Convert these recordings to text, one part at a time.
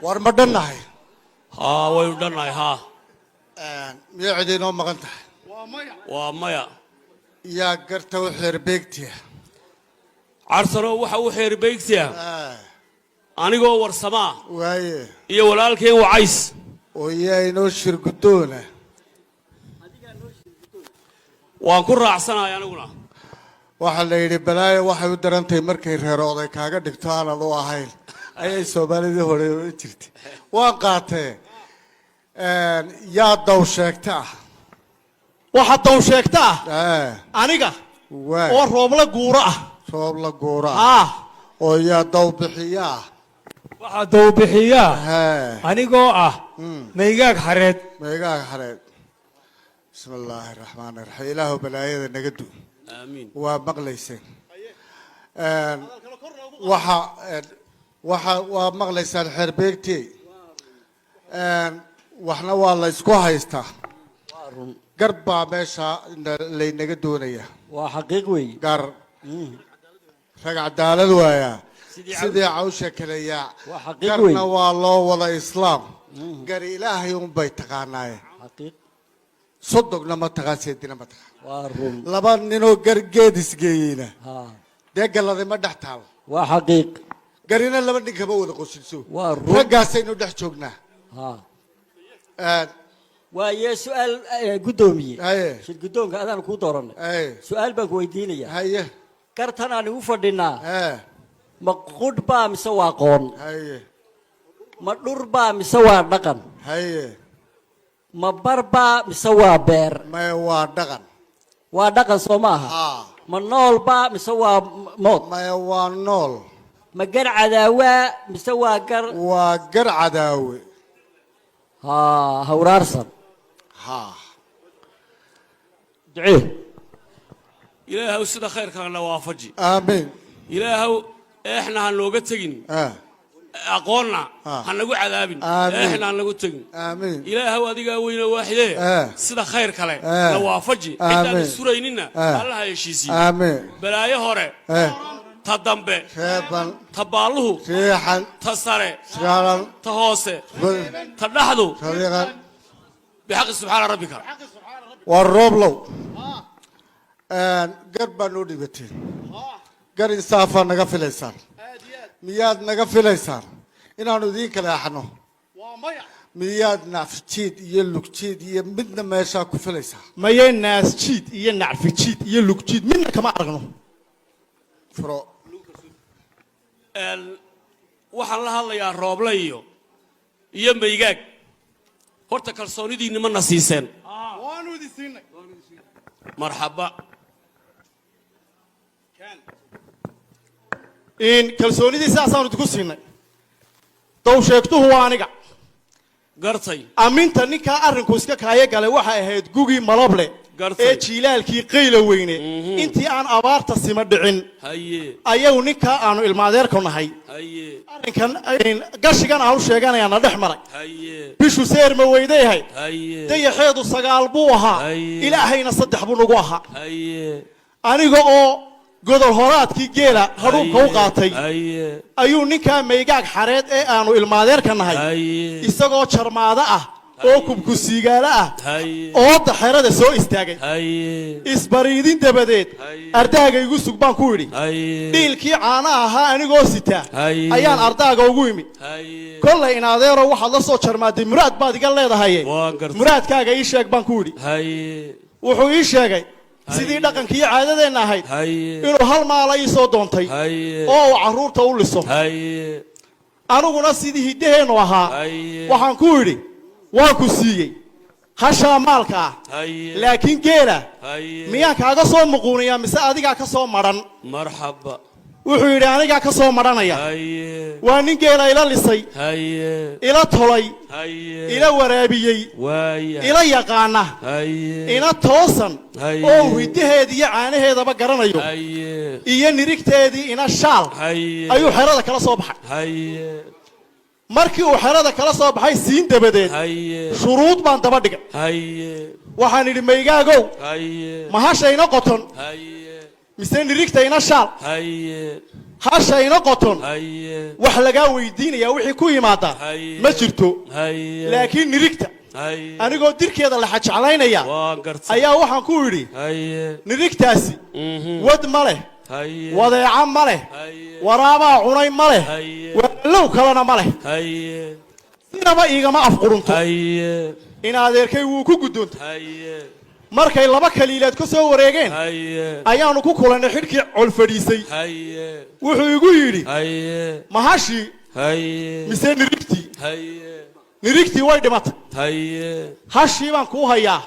War ma dhannahay? Haa, waynu dhannahay, haa. Miyay cid inoo maqan tahay? Waa maya. Yaa garta u xeerbeegtiya? Carsano, waxa u xeerbeegtiya anigoo Warsamaa. Waaye. Iyo walaalkeen Wacays. Oo yaa inoo shir guddoona? Waan ku raacsanahay aniguna. Waxaa la yidhi balaayo waxay u darantahay markay reer oday kaaga dhigto aanad u ahayn, ayay Soomaalidii hore oran jirtay. Waan qaatee, yaa daw sheegta ah? Waxaa daw sheegta ah aniga. Waay. Oo Roobla Guuro ah. Roob la Guura ah. Haa. Oo yaa daw bixiya ah? Waxaa dawbixiyaa anigoo ah Maygaag Xareed. Meegaag Xareed. Bismi illaahi raxmaani raxiim. Ilaahu balaayada naga du. Aamiin. Waa maqlayseen. Waxa waxa waa maqlaysaan xeerbeegti. Waxna waa la isku haystaa, gar baa meesha laynaga doonaya. Waa xaqiiq weeye. Gar rag cadaalad waayaa sidii cawsha kale yaac. Waa xaqiiq. Garna weeye. Waa loo wada islaam. Gar Ilaahay unbay taqaanaaye. Xaqiiq. Sodogna ma taqaan, seedina ma taqaan. Waa run. Laba ninoo gar geed isgeeyeyna haa dee galladay ma dhex taalo. Waa xaqiiq. Garina laba nin kama wada qosilso. Waa run. Raggaasaynu dhex joognaa. Haa, waaye su-aal, guddoomiye. Haye. Shir guddoonka adaan kuu dooranay. Haye. Su-aal baan ku weydiinayaa. Haye. Gartan aan igu fadhinaa ee ma qudh baa mise waa qoon? Haye. Ma dhur baa mise waa dhaqan? Haye. Ma bar baa mise waa beer? Maya, waa dhaqan. Waa dhaqan, soo ma aha? Haa. Ma nool baa mise waa mood? Maya, waa nool. Ma gar cadaawaa mise waa gar? Waa gar cadaawe. Haa, hawraarsan. Haa. Ducee. Ilaahow sida khayrkana waafaji. Aamiin. Ilaahow eexna ha nooga tegin, aqoonna ha nagu cadaabin. Aamiin. Eexna ha nagu tegin. Aamiin. Ilaahow adigaa weyne waaxidee, sida khayr kale na waafaji. Aamiin. Cidaan isurayninna Allaha heshiisiiyo. Aamiin. Balaayo hore, ta dambe, reeban, ta baalluhu, riixan, ta sare, sgaalan, ta hoose, ta dhaxdu, radiiqan. Bixaqi subxaana rabbika. Waa Rooblow, gar baa noo dhibateen, gar insaafaa naga filaysaan. Miyaad naga filaysaan inaanu idiin kala axno? Miyaad nacfijiid iyo lugjiid iyo midna meeshaa ku filaysaa? Maye, naasjiid iyo nacfijiid iyo lugjiid midna kama aragno. Furo. Waxaan la hadlayaa Rooble iyo Maygaag. Horta kalsoonidiinni ma na siiseen? Waanu idin siinay. Marxaba. In kalsoonidii sidaasaanu idinku siinay. Dow sheegtuhu waa aniga. Gartay. Aminta ninkaa arrinku iska kaaya galay waxay ahayd gugii Malable. Gartay. Ee jiilaalkii Qayla Weyne, intii aan abaarta sima dhicin, ayagu ninkaa aanu ilmaadeerku nahay, arrinkan gashigan aanu sheeganayaa na dhex maray. Bishu seerma weydayahay. Dayaxeedu 9 buu ahaa. Ilaahayna 3 buu nagu ahaa. Aniga oo godol horaadkii geela hadhuubka u qaatay, ayuu ninkaa Maygaag Xareed ee aanu ilmaadeerka nahay, isagoo jarmaado ah oo kubkusiigaalo ah, ooda xerada soo istaagay. Isbariidin dabadeed, ardaaga igu sug baan ku idhi. Dhiilkii caanaha ahaa anigoo sita ayaan ardaaga ugu imi. Kollay inadeero waxaad la soo jarmaaday muraad baad iga leedahaye, Waan gartay. muraadkaaga ii sheeg baan ku idhi. Wuxuu ii sheegay sidii dhaqankiiyo caadadeenna ahayd inuu hal maala ii soo doontay oo uu carruurta u liso. Aniguna sidii hiddaheennu ahaa, waxaan ku idhi waan ku siiyey hashaa maalka ah, laakiin geela miyaan kaaga soo muquuniyaa mise adigaa ka soo madhan? Marxaba. Wuxuu yidhi anigaa ka soo madhanaya. Waa nin geela ila lisay, ila tolay, ila waraabiyey, ila yaqaana, ina toosan, oo uu hiddaheeda iyo caanaheedaba garanayo, iyo nirigteedii ina shaal, ayuu xerada kala soo baxay. Markii uu xerada kala soo baxay siin dabadeed, shuruud baan daba dhigay. Waxaan idhi, Maygaagow, mahashayna qoton. Mise nirigta ina shaal, Haye. Hasha ina qoton. Haye. Wax lagaa weydiinayaa wixii ku yimaada Haye. ma jirto. Haye. Laakiin nirigta, Haye. anigoo dirkeeda laxa jeclaynaya, Waan gartay. ayaa waxaan ku idhi, Haye. nirigtaasi wad ma leh, Haye. wadeeca ma leh, Haye. waraabaa cunay ma leh, Haye. walow kalena ma leh, Haye. sinaba iigama afqurunto. Haye. In adeerkay wuu ku guddoontay. Haye. Markay laba kaliileed ka soo wareegeen, Haye. ayaanu ku kulannay xidhkii col fadhiisay. Haye. Wuxuu igu yidhi, Haye. mahashii Haye. mise nirigtii? Haye. Nirigtii way dhimatay. Haye. Hashii baan kuu hayaa.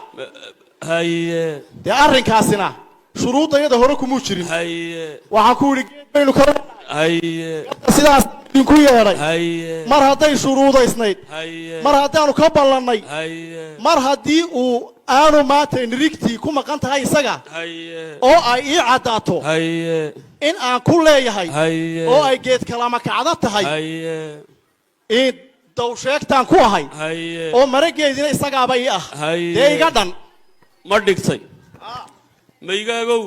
Haye. Dee arrinkaasina shuruuddayada hore kumuu jirin. Haye. Waxaan ku yidhi, geed baynu ka Haye. sidaas idinku yeedhay. Haye. Mar hadday shuruudaysnayd, Haye. mar haddaanu ka ballannay, Haye. mar haddii uu aanu maanta nirigtii ku maqan tahay isaga, Haye. oo ay ii caddaato Haye. in aan ku leeyahay, Haye. oo ay geed kalama kacdo tahay, Haye. in dawsheegtaan ku ahay, Haye. oo marageedina isagaaba ii ah, Haye. dee iga dhan. Ma dhigtay maygaagow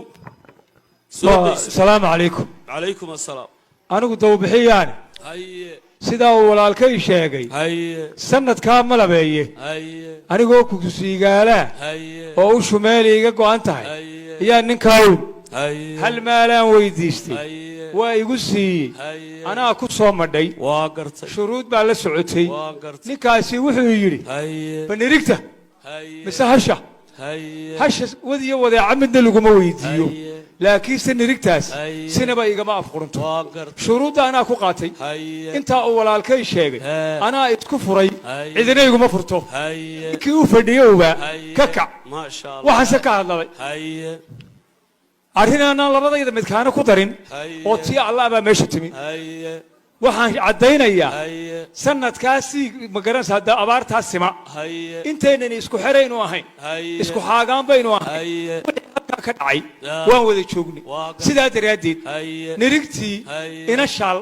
soo dayso? Salaamu calaykum. Calaykum assalaam. Anigu dawbixiyaane. Haye. Sidaa uu walaalkay sheegay, Haye. sanadkaa malabeeye, Haye. anigoo kusiigaalaa Haye. oo u shumeeli iga go'an tahay, Haye. ayaa ninkaaw Haye. hal maalaan weydiistay, Haye. waa igu siiyey. Haye. Anaa ku soo madhay. Waa gartay. Shuruud baa la socotay. Waa gartay. Ninkaasi wuxuu yidhi, Haye. banirigta Haye. mise hasha? Haye. Hasha wadiyo wadeeca midna laguma weydiiyo, Haye. laakiinse nirigtaas Haye. sinaba igama afqurunto. Waa gartay. Shuruudda anaa ku qaatay. Haye. Intaa uu walaalkay sheegay, Hee. anaa isku furay. Haye. Cidina iguma furto. Haye. Ninkii u fadhiyowba Haye. ka kac. Maasha Allah. Waxaanse ka hadlalay Haye. arrin aanaan labadayda midkaana ku darin, Haye. oo tii Allah baa meesha timi. Haye. Waxaan caddaynayaa, Haye. sanadkaasii ma garanaysa hadda abaartaa sima, Haye. intaynan isku xeraynu ahayn, Haye. isku xaagaan baynu ahayn, Haye. wixii halkaa ka dhacay Yaa. waan wada joognay. Waa gar- Sidaa daraaddeed, Haye. nirigtii Haye. ina shaal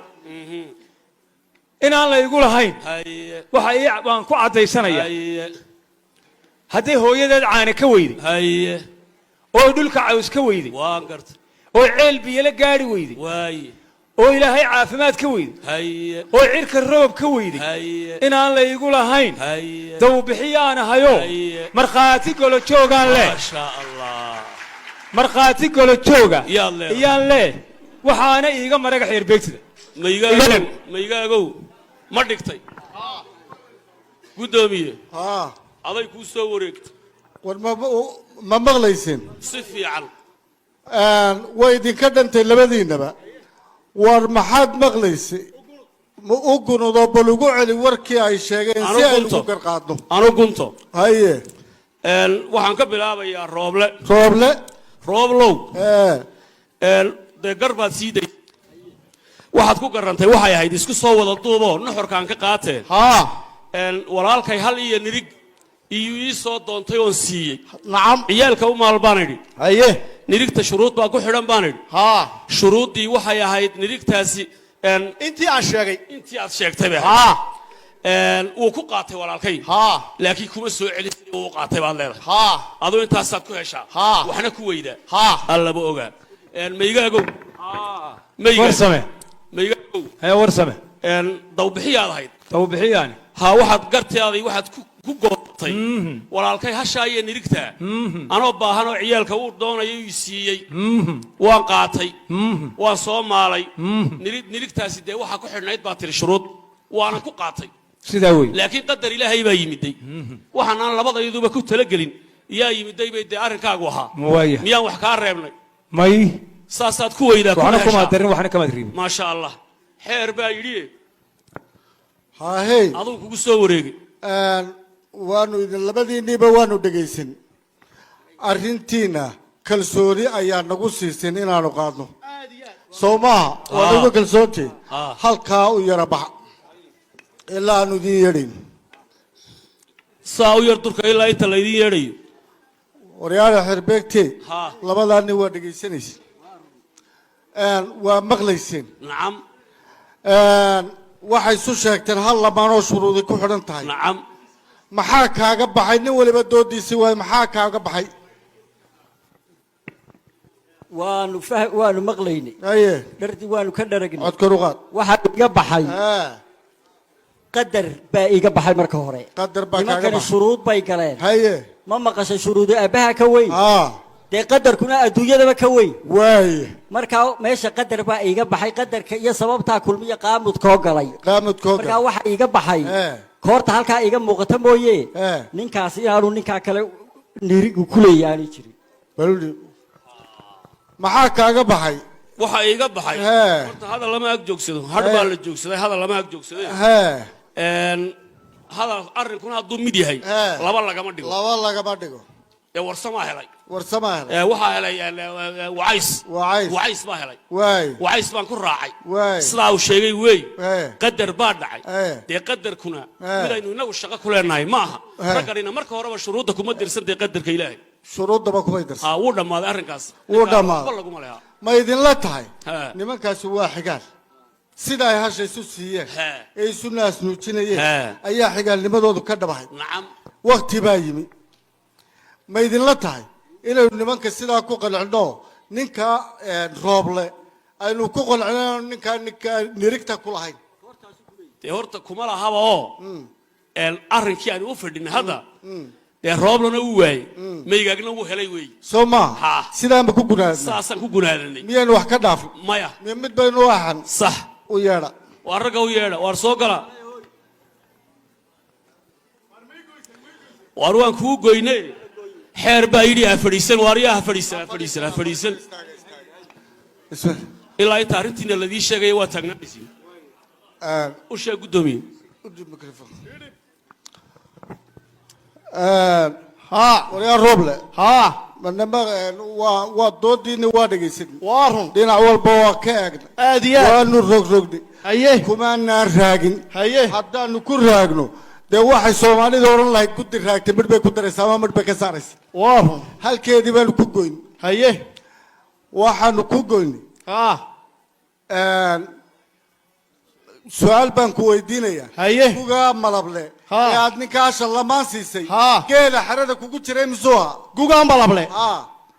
inaan la igu lahayn, Haye. waxa ii waan ku caddaysanayaa, Haye. hadday hooyadeed caane ka weyday, Haye. oo dhulka caws ka weyday, Waan gartay. oo ceel biyala gaadhi weyday, Waaye. oo ilaahay caafimaad ka weyday, Haye. oo cirka roob ka weyday, Haye. inaan la igu lahayn. Haye. Dawbixiyaan ahayo, Haye. markhaati golo joogaan leh. Maasha Allah. Markhaati golo jooga Yaad leedahay. iyaan leh. Waxaana iiga maraga xeerbeegtida. Maygaagow, maygaagow, ma dhigtay guddoomiye? Haa. Aday kuu soo wareegtay. War ma maqlaysin? Si fiican. Way idinka dhantay labadiinaba. War maxaad maqlaysay? Ma u gunudo? Bal ugu celi warkii ay sheegeen Anu si aynu gunto. ugu garqaadno. Anu gunto. Haye. Waxaan ka bilaabayaa Rooble. Rooble. Rooblow, ee dee gar baad sii day. Waxaad ku garantay waxay ahayd isku soo wada duuboo nuxurkaan ka qaatee. Haa. Walaalkay hal iyo nirig iyo ii soo doontay oon siiyey. Nacam. Ciyaalka u maal baan idhi. Haye. Nirigta shuruud baa ku xidhan baan idhi. Haa. Shuruuddii waxay ahayd nirigtaasi intii aan sheegay. Intii aad sheegtay bay ahayd. Haa. Wuu ku qaatay walaalkay, Haa. laakiin kuma soo celin sidii uu u qaatay baad leedahay. Haa. Aduu intaasaad ku heshaa, Haa. waxna ku weydaa. Haa. Allaba ogaa. Maygaagow, mayga Warsame. Maygaagow. Hee, warsame. Dawbixiyaad ahayd. Dawbixiyaani. Haa, waxaad gartaaday, waxaad ku gootay walaalkay hashaa iyo nirigtaa anoo baahan oo ciyaalka uu doonayo ii siiyey, waan qaatay, waan soo maalay. Nirigtaasi dee waxaa ku xidhnayd baa tiri shuruud, waanan ku qaatay. Sidaa wey. Laakiin qadar ilaahay baa yimiday, waxaan aan labadayduba ku talagelin yaa yimiday bay dee arrinkaagu ahaa. Waaya. Miyaan wax kaa reebnay? May. Saasaad ku weydaa, kuna Waxna heshaa. kumaad darin, waxna kamaad riibin. Maasha Allah, xeer baa yidhi. Haahey. Aduu kugu soo wareegay. Waanu idin labadiinniiba waanu dhegaysan. Arrintiina kalsooni ayaa nagu siisin inaanu qaadno, soo maaha? Waa nagu kalsoontii. Ah. Halkaa u yara baxa ilaa aanu idin yeedhayn. Saa u yar durka ilaa inta laydin yeedhayo. Waryaala xerbeegtee, Ha. labadaa nin waa dhegaysanaysin, waa maqlayseen. Nacam. Waxay isu sheegteen hal lamaanoo shuruudi ku xidhan tahay. Nacam. Maxaa kaaga baxay? Nin waliba doodiisi waay. Maxaa kaaga baxay? Waanu maqlaynay. Haye. Dhardi waanu ka dharagnay. Cod kor u qaad. Waxaa iga baxay, qadar baa iga baxay marka hore. Qadar baa kaaga Nimankani baxay. shuruud bay galeen. Haye. Ma maqashay shuruudu aabbaha ka weyn? Haa. Dee qadarkuna adduunyadaba ka weyn. Waaye. Markaa meesha qadar baa iiga baxay, qadarka iyo sababtaa kulmiya qaamudkoo galay. Qaamudkoo Markaa galay. waxa iiga baxay, Ee. koorta halkaa iiga muuqata mooye, Ee. ninkaasi inaanu ninkaa kale nirigu kuleeya aanay jirin. Baludhi, maxaa kaaga baxay? Waxa iiga baxay, Hee. horta hadal lama ag joogsado, hadh baa la joogsaday, hadal lama ag joogsaday. Hee. Hadal arrinkuna hadduu mid yahay, Hee. laba lagama dhigo. Laba lagama dhigo. Dee warsamaa helay. Warsamaa helay. Waxaa helay Wacays. Wacays. Wacays baa helay. Waay. Wacays baan ku raacay. Waay. Sidaa uu sheegay wey. Hee. Qadar baa dhacay. Hee. Dee qadarkuna Hee. mid aynu inagu shaqo ku leenahay ma aha. Hee. Ragganina marka horeba shuruudda kuma dirsan dee qadarka Ilaahay. Shuruuddaba kumay darsan. Ha, wuu dhammaaday arrinkaas. Wuu Ninkaa dhammaaday. waxba laguma leha. Ma idinla tahay Hee. nimankaasi waa xigaal? Sida ay hasha isu siiyeen Hee. ee isu naasnuujinayeen Hee. ayaa xigaalnimadoodu ka dhabahay. Nacam. Wakti baa yimi. Ma idinla tahay inaynu nimanka sidaa ku qancino, ninkaa Rooble aynu ku qancino, ninkaa nirigta ku lahayn? Dee horta kuma lahaba oo arrinkii aynu u fadhinay hadda, dee Rooblana uu waayey, Maygaagna wuu helay wey. Soo maaha? Ha. Sidaanba ku gunaadna. Saasaan ku gunaadnay. Miyaynu wax ka dhaafin? Maya. Miya mid baynu u axan? Sax. U yeedha. Waa ragga u yeedha, waar soo gala, waar waan kuu goyne, xeer baa yidhi ha fadhiisan, waar yaa ha fadhiisan, ha fadhiisan, ha fadhiisan. Ilaa inta arrintiina ladii sheegaya waa taagnaanaysiin. U sheeg, guddoomiye. U dhiib microphone. Waryaa Rooble. Haa. Manama waa doodiina waa dhegaysan. Waa run. Dhinac walba waa ka eegna. Aad iyo aad. Waanu rogrogni. Haye. Kumaanaan raagin. Haye. Haddaanu ku raagno, dee waxay Soomaalida odhan lahayd guddi raagtay midh bay ku daraysaa ama midh bay ka saaraysa. Waa run. Halkeedii baanu ku goyn. Haye. Waxaanu ku goynay, Haa. su-aal baan ku weydiinayaa. Haye. Gugaa Malable Ha. ee aad ninkaa shallamaan siisay, Ha. geela xerada kugu jiray misuu ahaa? Gugaa Malable, Ha.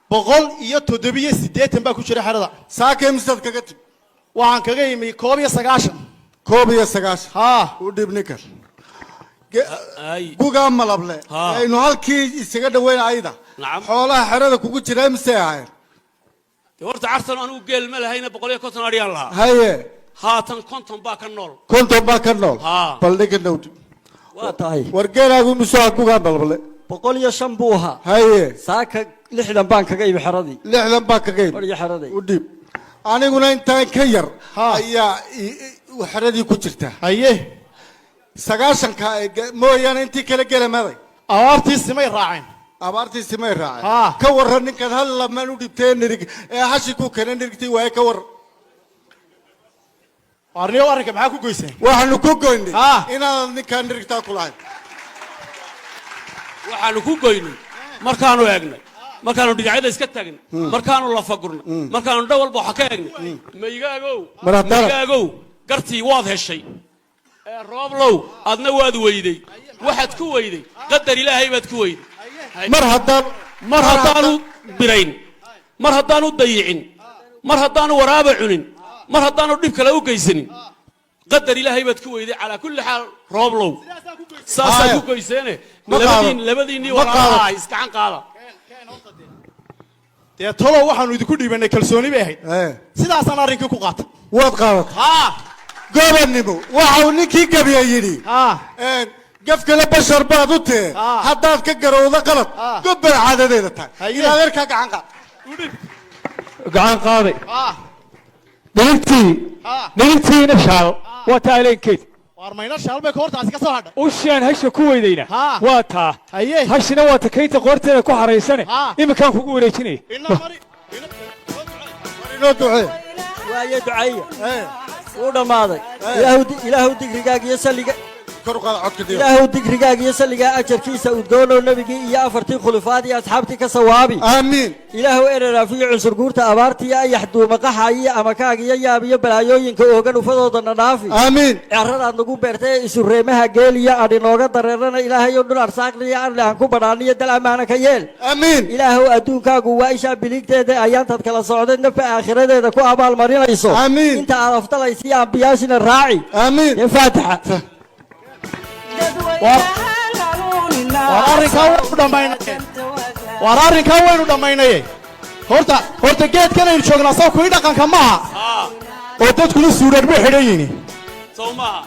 187 baa ku jira xerada. Saakee misaad kaga timi? Waxaan kaga yimi 91. 91. Haa. U dhib ninkan. Ay. Gugaa Malable Ha. aynu halkii isaga dhaweyn ayda, Nacam. xoolaha xerada kugu jira misay ahayn? Dee horta cartan anigu geel ma lahayna, 150 adhiyaan lahaa. Haye. Haatan 50 baa ka nool. 50 baa ka nool. Ha. Bal ninkan dhowdi. Waa tahay. War geelaagu misuu ahaa gugaa Malable? 105 buu ahaa. Haye. Saaka 60 baan kaga imi xeradii. 60 baa kaga yimi. War iyo xeraday. U dhiib. Aniguna intaan ka yar Ha. ayaa xeradii ku jirta. Haye. 90-ka mooyaane intii kale gelamaday. Abaartii simay raaceen. Abaartii simay raaceen. Ha. Ka warran ninkan hal lamaan u dhibtee nirig ee hashi ku keenay nirigtii waaye, ka warran? Waarniyo, arrinka maxaa ku goyseen? Waxaanu ku goynay Ha. inaanan ninkaan nirigtaa ku lahayn. Waxaanu ku goynay markaanu eegnay, markaanu dhinacyada iska taagnay, markaanu lafagurnay, markaanu dhan walba waxa ka eegnay, Maygaagow, Mar haddana- Maygaagow, gartii waad heshay ee Rooblow adna waad weyday. Waxaad ku weyday qadar Ilaahay baad ku weyday. Mar haddaan Mar haddaanu birayn, mar haddaanu dayicin, mar haddaanu waraaba cunin, mar haddaanu dhib kale u geysanin, qadar Ilaahay baad ku weyday. Calaa kulli xaal, Rooblow, saasaa Haya. ku goyseene. Ma qaado. Labadiin labadiinnii Ma walaalaha qaado. iskacan qaada. Dee talow waxaanu idinku dhiibanay kalsooni bay ahayd. Eh, Sidaasaan arrinkii ku qaatay. Waad qaadatay. Haa. Gobonnimo waxa uu ninkii gabiya yidhi, Haa. gafkale bashar baad u tee, Ah. haddaad ka garowdo qalad, Ah. gob bay caadadeeda tahay. Haye. In adeerkaa gacan qaad. Gacan qaaday. Haa. Dhigtii. Haa. Dhigtiina shaal waa taa aleenkeed. Waar mayna shaal bay koortaasi ka soo hadhay. Ushaan hasha ku weydayna Haa. waa taa. Haye. Hashina waa takaynta qoorteeda ku xaraysane. Haa. Iminkaan kugu wareejinaya. Ina mari. War inoo ducee. Waaye, duceeya. Eh, Wuu dhammaaday. Eh. Ilaahu, Ilaahu digrigaaga iyo salliga. Kor u qaada codka diyo. Ilaahow digrigaaga iyo salligaa ajarkiisa udgoonow nebigii iyo afartii khulufaad iyo asxaabtii ka sawaabi. Aamiin. Ilaahow ereraafiyo cunsurguurta abaartiiyo ayax duumaqaxa iyo amakaaga iyo yaab iyo balaayooyinka oogan ufadoodana dhaafi. Aamiin. Carradaad nagu beertay ee isureemaha geel iyo adhi nooga dareerana ilaahayow dhul arsaaqniyo arli aan ku badhaaniyo dal ammaana ka yeel. Aamiin. Ilaahow adduunkaagu waa ishaa biligteeda ayaantaad kala socday nafa aakhiradeeda ku abaalmarinayso. Aamiin. Inta aad aftalaysiyo ambiyaashina raaci. Aamiin. Dee faataxa. Waar arrinkaa waynu dhammaynaye, waar arrinkaa waynu dhammaynaye. Horta geedkan aynu joognaa saw kuwii dhaqanka maaha, Haa. oo dadkuna suudhan bay xidhan yihiin. Sow maaha?